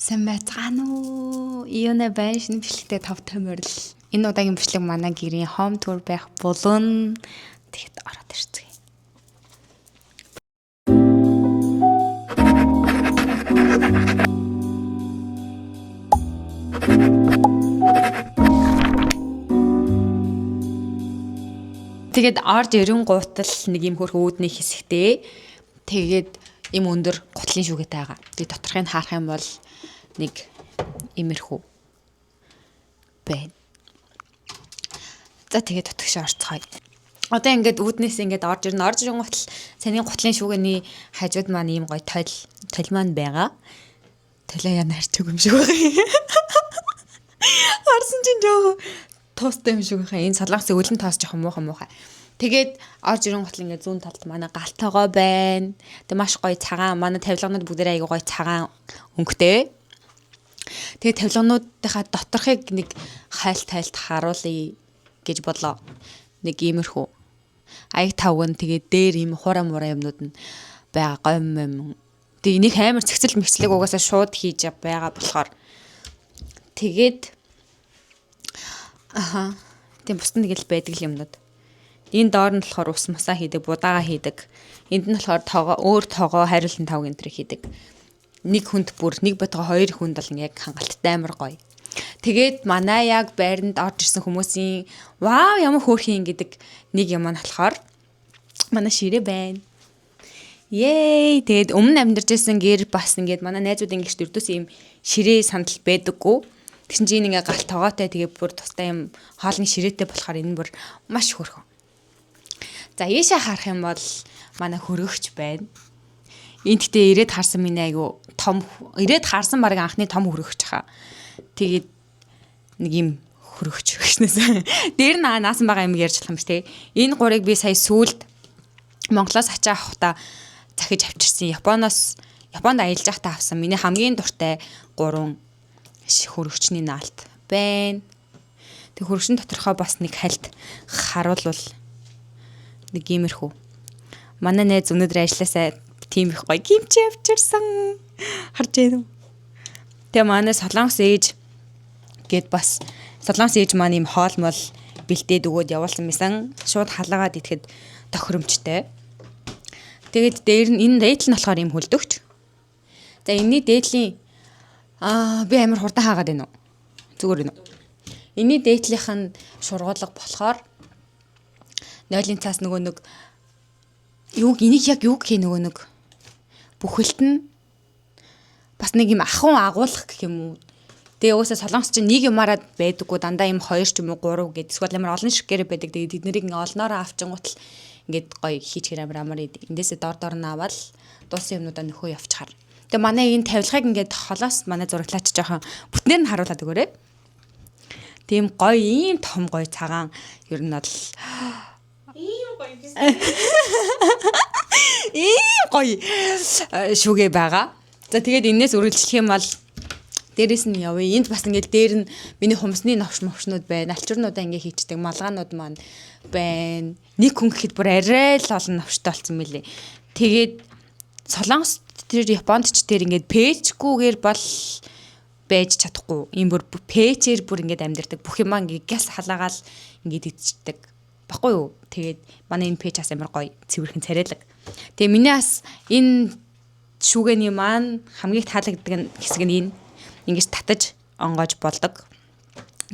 Сайн байцгаана уу? Иона байна, шинэ бичлэгтэй тавтай морил. Энэ удаагийн бичлэг манай гэрийн home tour байх булан. Тэгэхэд ороод ирцгээе. Тэгээд орж ирэнгуут л нэг юм хөрх үүдний хэсэгтэй. Тэгээд им өндөр гутлын шүгэтэй байгаа. Тэгээд доторхыг харах юм бол нэг имерхүү байна. За, тэгээд дотгошоо орцгоё. Одоо ингээд үүднээс ингээд орж ирнэ. Орж ирэнгуут л саний гутлын шүгэний хажууд маань ийм гоё толь толь маань байгаа. Толио яа нарчиг юм шиг байгаа. Харсан чинь жоохон туустай юм шиг байгаа. Энэ солонгосын өлөн тоос жоохон муухай муухай. Тэгээд орж ирэнгуут л ингээд зүүн талд манай галтайгоо байна. Тэг маш гоё цагаан, манай тавилганууд бүгдээрээ айгуу гоё цагаан өнгөтэй. Тэгээд тавилгануудынхаа доторхыг нэг хайлт хайлт харуулъя гэж бодлоо. Нэг иймэрхүү. Аяг тавг нь, тэгээд дээр ийм хураа мураа юмнууд нь байгаа, гомь юм. Тэгээ энийг амар цэгцэл мэгцлэг угаасаа шууд хийж байгаа болохоор тэгээд аха, тийм бусд нэг л байдаг юмнууд. Энэ доор нь болохоор ус мусаа хийдэг, будаага хийдэг. Энд нь болохоор тоогоо, өөр тоогоо, хайруулсан тавг энэ төр хийдэг. Нэг хүнд бүр нэг бодгоо хоёр хүнд бол яг хангалттай, амар гоё. Тэгээд манай яг байранд орж ирсэн хүмүүсийн "Вау, ямар хөөрхөн" гэдэг нэг юм нь болохоор манай ширээ байна. Yay! Тэгээд өмнө амьдарч байсан гэр бас ингээд манай найзуудын гэрт өрдөөс ийм ширээ сандал байдаггүй. Тэгсэн чинь ингээ гал тогоотой, тэгээд бүр тустай юм хоолны ширээтэй болохоор энэ бүр маш хөөрхөн. За, ийшээ харах юм бол манай хөргөгч байна. Энд гэтээ ирээд харсан миний айгу том, ирээд харсан баг анхны том хөргөгч хаа. Тэгээд нэг юм хөргөгч гэснээс дээр нь наасан байгаа юм ярьж болох юм шиг те. Энэ гурыг би сая сүүлд Монголоос ачаа авахдаа захиж авчирсан. Японоос, Японд аялж байхдаа авсан миний хамгийн дуртай гурван хөргөгчний наалт байна. Тэг хөргөгчн доторхоо бас нэг хальт харуулвал нэг иймэрхүү. Манай найз өнөөдөр ажилласаа тийм их гоё кимчи авчирсан. Харж байна уу? Тэгээ манай солонгос ээж гээд бас солонгос ээж маань ийм хоол мол бэлдээд өгөөд явуулсан байсан. Шууд халаагаад идэхэд тохиромжтой. Тэгээд дээр нь энэ дээдл нь болохоор ийм хөлдөгч. За, энэний дээдлийн би амар хурдан хаагаад байна уу? Зүгээр байна уу? Энэний дээдлийнх нь шургуулга болохоор нойлын цаас нөгөө нэг юу, энийг яг юу гэх юм, нөгөө нэг бүхэлт нь бас нэг юм ахуй агуулах гэх юм уу. Тэгээ угаасаа солонгос чинь нэг юмараа байдаггүй, дандаа юм хоёр ч юм уу гурав гэд эсвэл амар олон шиггээр байдаг. Тэгээ тэд нарыг ингээ олноороо авчингуут л ингээд гоё хийчихээр амар амар идэг. Эндээсээ дор дор нь аваад дууссан юмнуудаа нөхөө явчихаар. Тэгээ манай энэ тавилгыг ингээд холоос манай зураглаач жоохон бүтнээр нь харуулад өгөөрэй. Тийм гоё, ийм том гоё цагаан ер нь бол Ийм гоё биш. Ийм гоё шүгэ байгаа. За, тэгээд энэс үргэлжлэх юм бол дээрэс нь явъя. Энд бас ингээд дээр нь миний хумсны новш мовшнууд байна. Алчуурнуудаа ингээ хийчдэг малгаанууд маань байна. Нэг хүн гэхэд бүр арай л олон новштой болсон мөлий. Тэгээд Солонгос тэр Японд ч тэр ингээд пэйжгүйгээр бол байж чадахгүй. Ийм бүр пэйжээр бүр ингээд амьдардаг. Бүх юмаа ингээд гяс халаагаал ингээд идчихдэг. Баггүй юу? Тэгээд манай энэ пэйж бас амар гоё цэвэрхэн царайлаг. Тэгээ миний бас энэ шүүгэний маань хамгийн таалагддаг хэсэг нь энэ ингэж татаж онгоож болдог.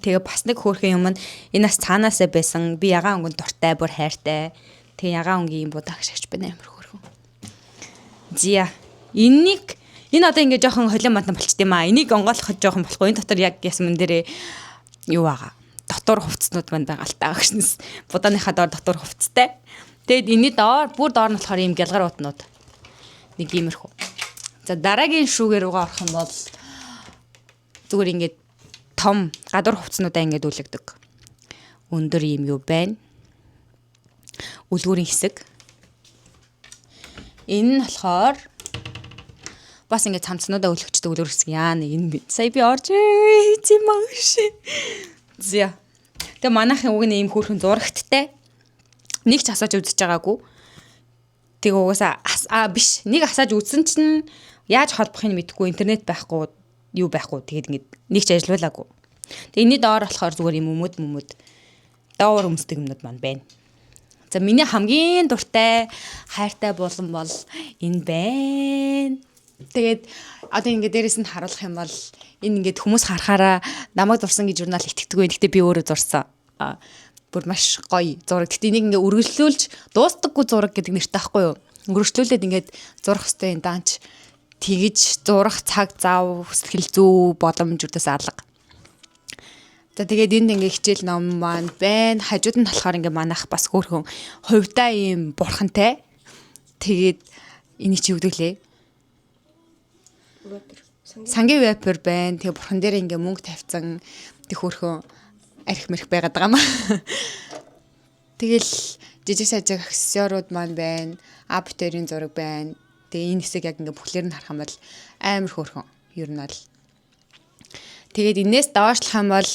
Тэгээ бас нэг хөөрхөн юм нь энэ бас цаанаасаа байсан. Би ягаан өнгөнд дуртай, бүр хайртай. Тэгээ ягаан өнгийн юм будаа шагч байна, амар хөөрхөн. Зя. Эннийг энэ одоо ингэ жоохон холион мантан болчт юм аа. Энийг онгойлгоход жоохон болохгүй. Энэ дотор яг ясман дээрээ юу байгаа. Дотор хувцснууд манд байгаа л та гэшнэс. Будааныхаа доор дотор хувцстай. Тэгээд энэний доор, бүр доор нь болохоор ийм гялгар утнууд. Нэг иймэрхүү. За, дараагийн шүүгээр рүүгээ орох юм бол зүгээр ингээд том гадуур хувцснуудаа ингээд үлэгдэг. Өндөр ийм юу байна. Үлгүүрийн хэсэг. Энэ нь болохоор бас ингээд цамцнуудаа өлгөчдөг үлгүүр хэсэг. Яа нэг энэ сая би орж ийм маш. За. Тэгээ манайхын үг нь ийм хөөрхөн зурагттай. Нэг ч асааж үзэж байгаагүй. Тэгээ угаасаа а биш, нэг асааж үзсэн чинь яаж холбохыг мэдэхгүй, интернет байхгүй. Юу байхгүй. Тэгээд ингээд нэг ч ажиллуулаагүй. Тэгээ энэний доор болохоор зүгээр юм өмд мөмөд доогуур өмсдөг юмнууд маань байна. За, миний хамгийн дуртай, хайртай булан бол энэ байна. Тэгээд одоо ингээд дээрэс нь харуулах юм бол энэ ингээд хүмүүс харахаараа намайг зурсан гэж журнал итгэдэг байх. Гэхдээ би өөрөө зурсан. Бүр маш гоё зураг. Гэхдээ энийг ингээд үргэлжлүүлж дуустдаггүй зураг гэдэг нэртэй байхгүй юу? Үргэлжлүүлээд ингээд зурах хэвээр энэ даанч тэгж зурах цаг зав, сэтгэл зүй, боломж үрдээс алга. За, тэгээд энд ингээ хичээл ном маань байна. Хажууд нь болохоор ингээ манайх бас хөөрхөн хувьдаа ийм бурхантай. Тэгээд энийг чи юу гэдэг лээ? Вапер. Сангийн вапер байна. Тэгээ бурхан дээр ингээ мөнгө тавьсан, тэг хөөрхөн арх мэрх байгаад байгаа юм. Тэгэл жижиг сажиг аксессуарууд маань байна. А битэрийн зураг байна. Тэгээ энэ хэсэг яг ингээ бүхлээр нь харах юм бол амар хөөрхөн. Ер нь бол. Тэгээд энээс доошлох юм бол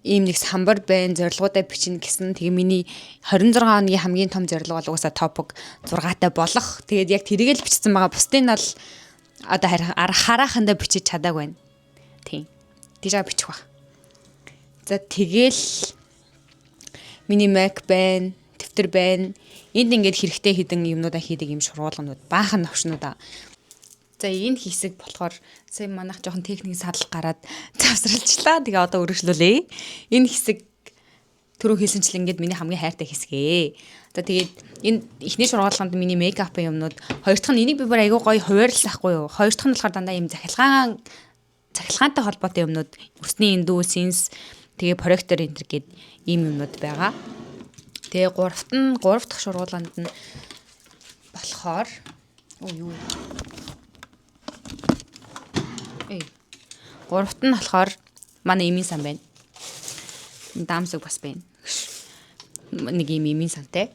ийм нэг самбар байна, зорилгоудаа бичнэ гэсэн. Тэгээ миний 26 хоногийн хамгийн том зорилго бол угаасаа TOPIK 6-тай болох. Тэгээд яг тэрийг л бичсэн байгаа. Бусдыг нь бол одоо хараахандаа бичиж чадаагүй байна. Тийм. Тийжээ бичих баг. За, тэгэл миний Mac байна, дэвтэр байна. Энд ингээд хэрэгтэй хідэн юмнуудаа хийдэг юм шургуулганууд, баахан новшнуудаа. За, энэ хэсэг болохоор сая манайх жоохон техник садал гараад завсралчлаа. Тэгээ одоо үргэлжлүүлье. Энэ хэсэг түрүү хэлсэнчлэн ингээд миний хамгийн хайртай хэсэг ээ. За, тэгээд энэ эхний шургуулганд миний makeup юмнууд, хоёр дахь нь энийг би бүр айгүй гоё хуваарлаа ахгүй юу. Хоёр дахь нь болохоор дандаа ийм цахилгаантай холбоотой юмнууд, үсний эндүү, сенс, тэгээ проектор энэ төр гээд ийм юмнууд байгаа. Тэгээ гуравт нь, гурав дахь шургуулганд нь болохоор оо юу вэ? Гуравт нь болохоор манай эмийн сан байна. Даамсаг бас байна. Нэг ийм эмийн сантай.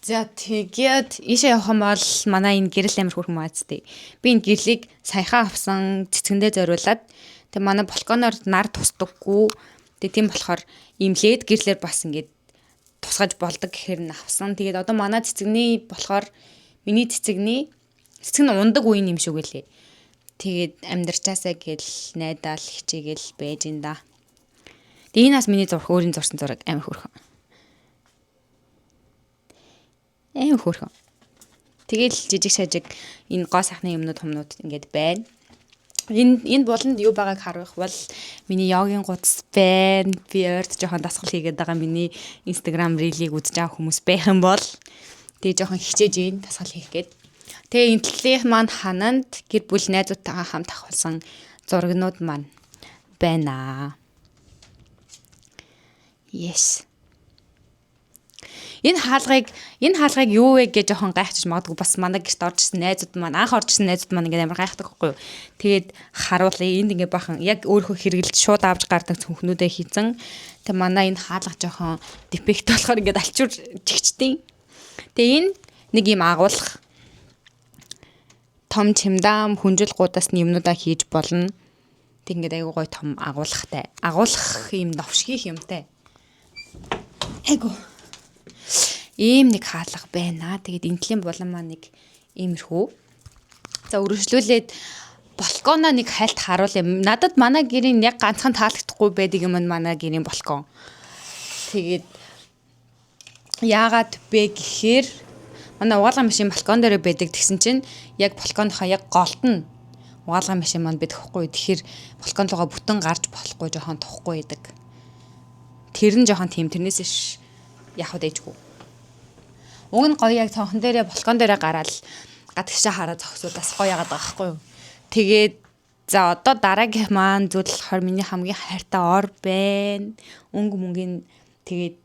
За, тэгээд ийшээ явах юм бол манай энэ гэрэл амар хөөрхөн маазтэй. Би энэ гэрлийг саяхан авсан, цэцгэндээ зориулаад. Тэг манай балконоор нар тусдаггүй. Тэг тийм болохоор ийм LED гэрлээр бас ингээд тусгаж болдог гэхээр нь авсан. Тэгээд одоо манай цэцэгний болохоор миний цэцэгний цэцэг нь ундаг үеийн юм шиг үлээ. Тэгээд амьдарчаасаа гэл найдаал хичээгээл байж ин да. Тэгээд энэ бас миний зурх, өөрийн зурсан зураг, амар хөөрхөн. Амар хөөрхөн. Тэгэл жижиг шажиг энэ гоо сайхны юмнууд хумнууд ингээд байна. Энэ буланд юу байгааг харуулах бол миний йогийн гудас байна. Би ойрт жоохон дасгал хийгээд байгаа, миний Instagram reel-ийг үзэж байгаа хүмүүс байх юм бол тэгээ жоохон хичээж ийн дасгал хийх гээд. Тэгээ энэ талын маань хананд гэр бүл найзуудтайгаа хамт авахулсан зурагнууд маань байна. Yes. Энэ хаалгыг юу вэ гэж жоохон гайхчих магадгүй, бас манай гэрт орж ирсэн найзууд маань, анх орж ирсэн найзууд маань ингээд амар гайхдаг байхгүй юу. Тэгээд харуулъя. Энд ингээд бахан яг өөрийнхөө хэрэглэж шууд авч гардаг цүнхнүүдээ хийцэн. Тэгээ манай энэ хаалга жоохон дефект болохоор ингээд алчуур чигчдیں۔ Тэгээ энэ нэг юм агуулах том чемдам хүнжил гудаас нь юмнуудаа хийж болно. Тэг ингээд айгуу гоё том агуулгатай. Агуулах юм новшгийх юмтай. Айгу. Ийм нэг хаалга байна. Тэгээд энэ төрлийн булан маань нэг иймэрхүү. За, үргэлжлүүлээд балконоо нэг хальт харуулъя. Надад манай гэрийн яг ганцхан таалагдахгүй байдаг юм нь манай гэрийн балкон. Тэгээд яагаад бэ гэхээр манай угаалгын машин балкон дээр байдаг тэгсэн чинь яг балконыхаа яг голд нь угаалгын машин маань байдаг хгүй. Тэгэхээр балкон руугаа бүтэн гарч болохгүй, жоохон тухгүй байдаг. Тэр нь жоохон тийм, тэрнээс иш яг хөө дэжгүй. Уг нь гоё, яг цонхон дээрээ, балкон дээрээ гараал гадагшаа хараа зогсвол бас гоё яагаад байгаа байхгүй юу. Тэгээд за, одоо дараагийн маань зүйл болохоор миний хамгийн хайртай ор байна. Өнгө мөнгийн тэгээд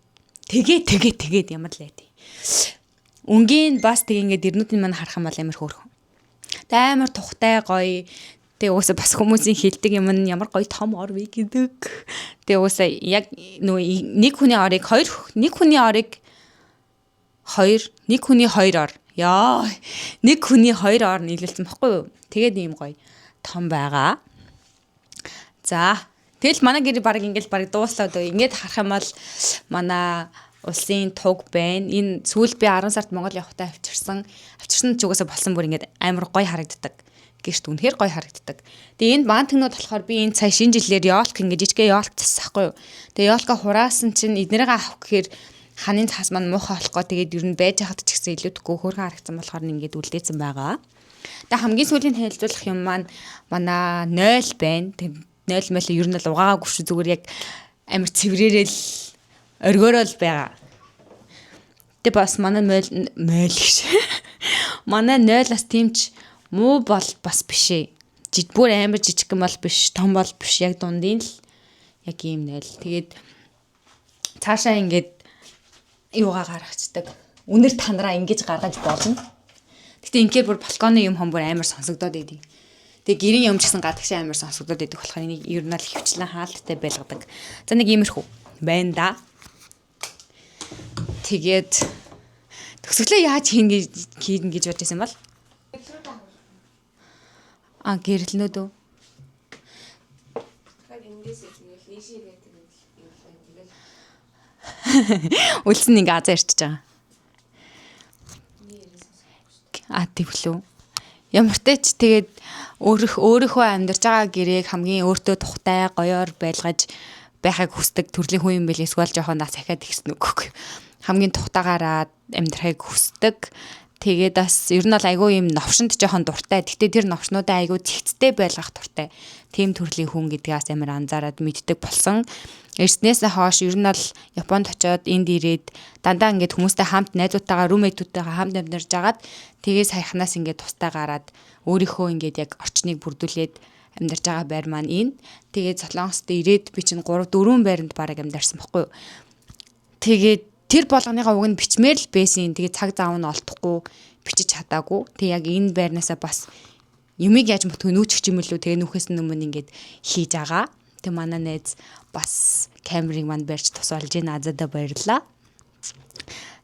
тэгээ тэгээ тэгээд ямар л яа. Өнгийн бас тэг ингээд дэрнүүдийн маань харах юм бол амар хөөрхөн. Тэг амар тухтай гоё. Тэгээ угаасаа бас хүмүүсийн хэлдэг юм нь ямар гоё том ор вэ гэдэг. Тэгээ угаасаа яг нөгөө нэг хүний орыг хоёр, нэг хүний орыг хоёр, нэг хүний хоёр ор. Яа, нэг хүний хоёр ор нийлүүлсэн баггүй юу? Тэгээд ийм гоё том байгаа. За, тэгэл манай гэр баг ингээл баг дууслаа. Ингээд харах юм бол манай улсын туг байна. Энэ сүүл би 10 сард Монгол явахдаа авчирсан. Авчирсан ч угаасаа болсон, бүр ингээд амар гоё харагддаг. Гэрт үнэхээр гоё харагддаг. Тэгээ энд бантгнууд болохоор би энэ сая шинэ жилээр ёлк ингэ жижигхэн ёлк засахгүй юу. Тэгээ ёлка хураасан чинь эднэрийг авах гэхээр ханын цаас маань муухай болох гоо тэгээд ер нь байж хахад ч гэсэн илүүдэхгүй хөөрхөн харагдсан болохоор ингээд үлдээсэн байгаа. Тэгээ хамгийн сүүлийн танилцуулах юм маань манай 0 байна. Тэг 0 мэл ер нь л угаагаагүй шүү, зүгээр яг амар цэврээрэл оргиороо л байгаа. Тэг бас манай мойл мойл гэж. Манай 0 бас тэмч муу бол бас биш ээ. Бүр амар жижигхэн бол биш, том бол биш, яг дундын л яг ийм 0. Тэгээд цаашаа ингээд юугаа гаргацдаг. Үнэр танараа ингэж гаргаж болно. Гэтэ ингээр бүр балконы юм хон бүр амар сонсогдоод идэв. Тэгээ гэрийн юм ч гэсэн гадагшаа амар сонсогдоод идэх болохоор энийг ер нь л хөвчлэн хаалттай байлгадаг. За нэг иймэрхүү байна да. Тэгээд төгсгөлөө яаж хийнэ гэж бодож байсан бол? А гэрэлнүүд үү? Тэгэхээр эндээс ингээл нийшээ гэдэг юм тэгэл. Үлсэн ингээ азаа ирчихэж байгаа. А тэглүү. Ямартай ч тэгээд өөрийнхөө амьдарч байгаа гэрээг хамгийн өөртөө тухтай гоёор байлгаж байхыг хүсдэг төрлийн хүн юм бэл эсвэл жоохон нас ахиад ихсэн үгүй. Хамгийн тухтаагаараа амьдрахыг хүсдэг. Тэгээд бас ер нь бол айгүй юм новшинд жоохон дуртай. Гэтэ тэр новшнуудаа айгүй цэгцтэй байлгах дуртай. Тийм төрлийн хүн гэдгээс амар анзаарад мэддэг болсон. Ирснээс хойш ер нь бол Японд очиод энд ирээд дандаа ингээд хүмүүстэй хамт найзуудтайгаа roommate-үүдтэйгээ хамт амьдарч агаад тэгээ саяхнаас ингээд тустай гараад өөрийнхөө ингээд яг орчныг бүрдүүлээд амьдарч байгаа байр маань энэ. Тэгээд Солонгост ирээд би чинь 3 4 байранд бараг амьдарсан бохгүй юу. Тэгээд тэр болгоныхаа уг нь бичмээр л байсан. Тэгээд цаг зав нь олдохгүй бичиж чадаагүй. Тэг яг энэ байрнаасаа бас юмыг яаж мотгоо нүүчих юм лүү. Тэгээ нүүхээс өмнө ингээд хийж байгаа. Тэг манай найз бас камерыг манд барьж тус болж байна. Азадаа баярлаа.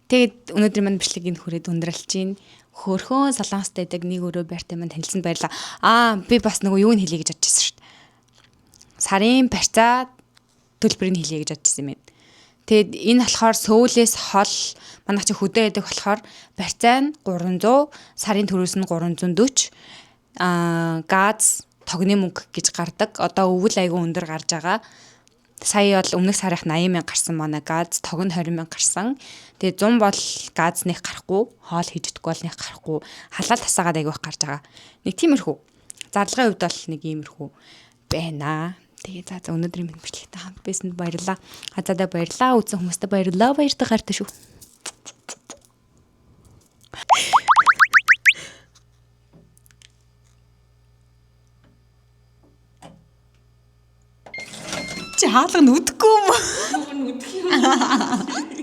Тэгээд өнөөдөр манд бичлэг энэ хүрээд өндөрлөж байна. Хөөхөн Солонгост байдаг нэг өрөө байртай манд танилцсанд баярлаа. Аа би бас нөгөө юу нь хэлье гэж бодчихсон шүү дээ. Сарын барьцаа төлбөрийг хэлье гэж бодчихсон юм байна. Тэгээд энэ болохоор Сөүлээс хол манайх чи хөдөө байдаг болохоор барьцаа нь 300, сарын төрөөс нь 340, газ тогны мөнгө гэж гардаг. Одоо өвөл айгүй өндөр гарч байгаа. Сая бол өмнөх сарынх 80 мянга гарсан манай газ, тог нь 20 мянга гарсан. Тэгээ 100 бол газ нэх гарахгүй, хоол хийж идэхгүй бол нэх гарахгүй. Халаал тасаагаад айгүй их гарч байгаа. Нэг тиймэрхүү. Зарлагын хувьд бол нэг иймэрхүү байна. Тэгээ за за өнөөдрийн минь бичлэгтэй хамт байсанд баярлалаа. Азадаа баярлалаа. Үзсэн хүмүүстээ баярлалаа. Баяртай гартай шүү. Чи хаалга нүдэхгүй юм уу? Нүдэх юм.